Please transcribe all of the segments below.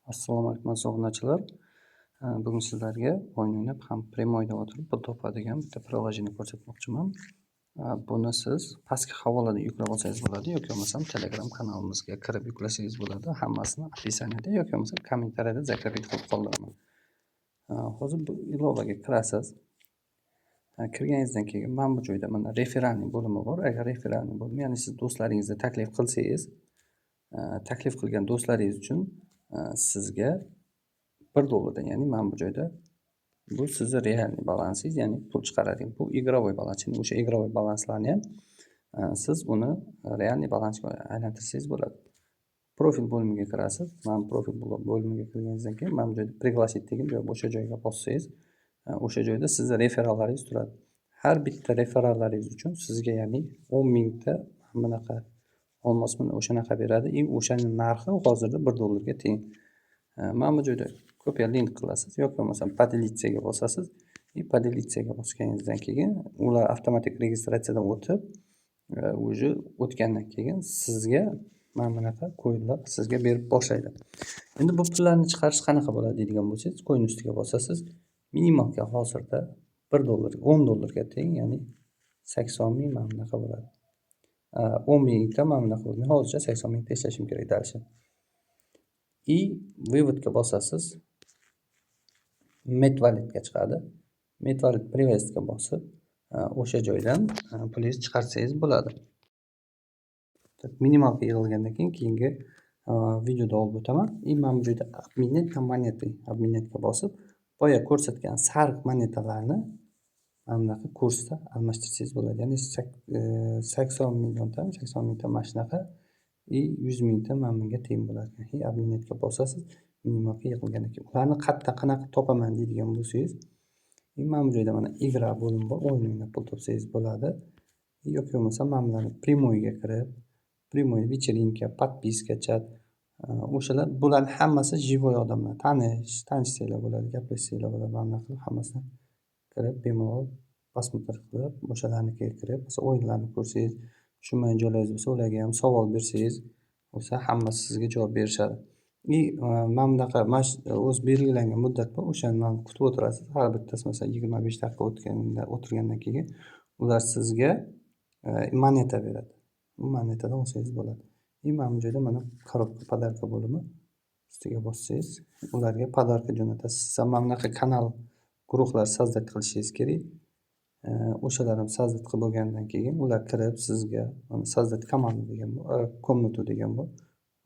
Assalomu alaykum, aziz obunachilar. Bugun sizlarga o'yin o'ynab ham прямой da o'tirib pul topadigan bitta приложение ko'rsatmoqchiman. Buni siz pastki havolada yuklab olsangiz bo'ladi yoki bo'lmasam Telegram kanalimizga kirib yuklasangiz bo'ladi. Hammasini описание da yoki bo'lmasam kommentariyada закрепить qilib qoldiraman. Hozir bu ilovaga kirasiz. Kirganingizdan keyin mana bu joyda mana реферальный bo'limi bor. Agar реферальный bo'limi, ya'ni siz do'stlaringizni taklif qilsangiz, taklif qilgan do'stlaringiz uchun sizga $1, ya'ni mana bu joyda bu sizni реальный balansingiz, ya'ni pul chiqaradigan, bu игровой balans. Ya'ni o'sha игровой balanslarni ham siz uni реальный balansga aylantirsangiz bo'ladi. Profil bo'limiga kirasiz. Mana profil bo'limiga kirganingizdan keyin mana bu joyda "Пригласить" degan joy, o'sha joyga bossangiz, o'sha joyda sizni referallaringiz turadi. Har bitta referallaringiz uchun sizga, ya'ni 10 mingta bunaqa olmos, mana o'shanaqa beradi и o'shani narxi hozirda $1 ga teng. Mana bu joyda "Копия link" qilasiz yoki bo'lmasam "Поделиться" ga bosasiz и "Поделиться" ga bosganingizdan keyin ular avtomatik registratsiyadan o'tib, уже o'tgandan keyin sizga mana bunaqa coinlar sizga berib boshlaydi. Endi bu pullarni chiqarish qanaqa bo'ladi deydigan bo'lsangiz, coin ustiga bosasiz. Минималка hozirda $1 $10 ga teng, ya'ni 80 ming mana bunaqa bo'ladi. 10 mingta mana bunaqa bo'ladi. Men hozircha 80 mingta ishlashim kerak дальше. И "Вывод" ga bosasiz. Metwalletga chiqadi. Metwallet "Перевести" ga bosib, o'sha joydan pulingizni chiqarsangiz bo'ladi. Минималка yig'ilgandan keyin keyingi videoda olib o'taman. И mana bu joyda "Обменять на монеты", "Обменять" ga bosib, boya ko'rsatgan sariq monetalarni mana bunaqa kursda almashtirsangiz bo'ladi. Ya'ni 80 milliontami, 80 mingta mana shunaqa и 100 mingta mana bunga teng bo'lar ekan. И "Обменять" ga bosasiz, минималка yig'ilgandan keyin. Ularni qayerdan, qanaqa topaman deydigan bo'lsangiz, и mana bu joyda mana "Игра" bo'limi bor, o'yin o'ynab pul topsangiz bo'ladi. Yoki bo'lmasa mana bularni прямой ga kirib, прямой, вечеринка, подписка, чат, o'shalar, bularni hammasi живой odamlar. Tanishsanglar bo'ladi, gaplashsanglar bo'ladi. Mana bunaqa qilib hammasini kirib, bemalol просмотр qilib, o'shalarnikiga kirib, masalan, o'yinlarni ko'rsangiz, tushunmagan joylaringiz bo'lsa, ularga ham savol bersangiz bo'lsa, hammasi sizga javob berishadi. И mana bunaqa, mana shu o'zi belgilangan muddat bor, o'shani mana kutib o'tirasiz. Har bittasi, masalan, 25 daqiqa o'tganda, o'tirgandan keyin ular sizga moneta beradi. U monetadan olsangiz bo'ladi. И mana bu joyda mana "Коробка подарка" bo'limi ustiga bossangiz, ularga подарка jo'natasiz. Siz ham mana bunaqa kanal, guruhlar создать qilishingiz kerak. O'shalar ham создать qilib bo'lgandan keyin ular kirib sizga mana "Создать команду" degan bor, "Комнату" degan bor.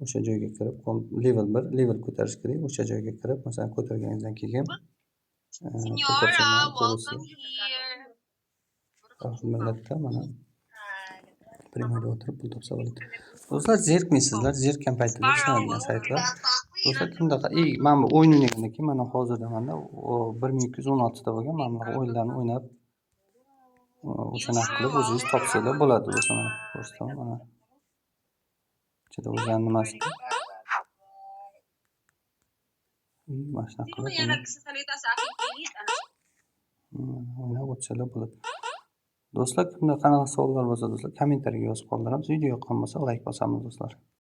O'sha joyga kirib, level 1, level ko'tarish kerak. O'sha joyga kirib, masalan, ko'targaningizdan keyin pul Señora, topsanglar, welcome here. Har xil millatda mana прямой da o'tirib pul topsa bo'ladi. Do'stlar, zerikmaysizlar, zerikkan paytida ishlanadigan saytlar. Do'stlar, kimda и mana bu o'yin o'ynagandan keyin mana hozirda manda 1216 ta bo'lgan. Mana bunaqa o'yinlarni o'ynab, o'shanaqa qilib o'zingiz topsanglar bo'ladi. Do'stlar, mana ko'rsataman mana. Ichida o'zlarini nimasi bor. Mana shunaqa Sino qilib kaya uni nagsasalita sa aking page? Ano? O'ynab o'tsanglar bo'ladi. Do'stlar, kimda qanaqa savollar bo'lsa, do'stlar, kommentariyaga yozib qoldiramiz. Video yoqqan bo'lsa, layk bosamiz, do'stlar.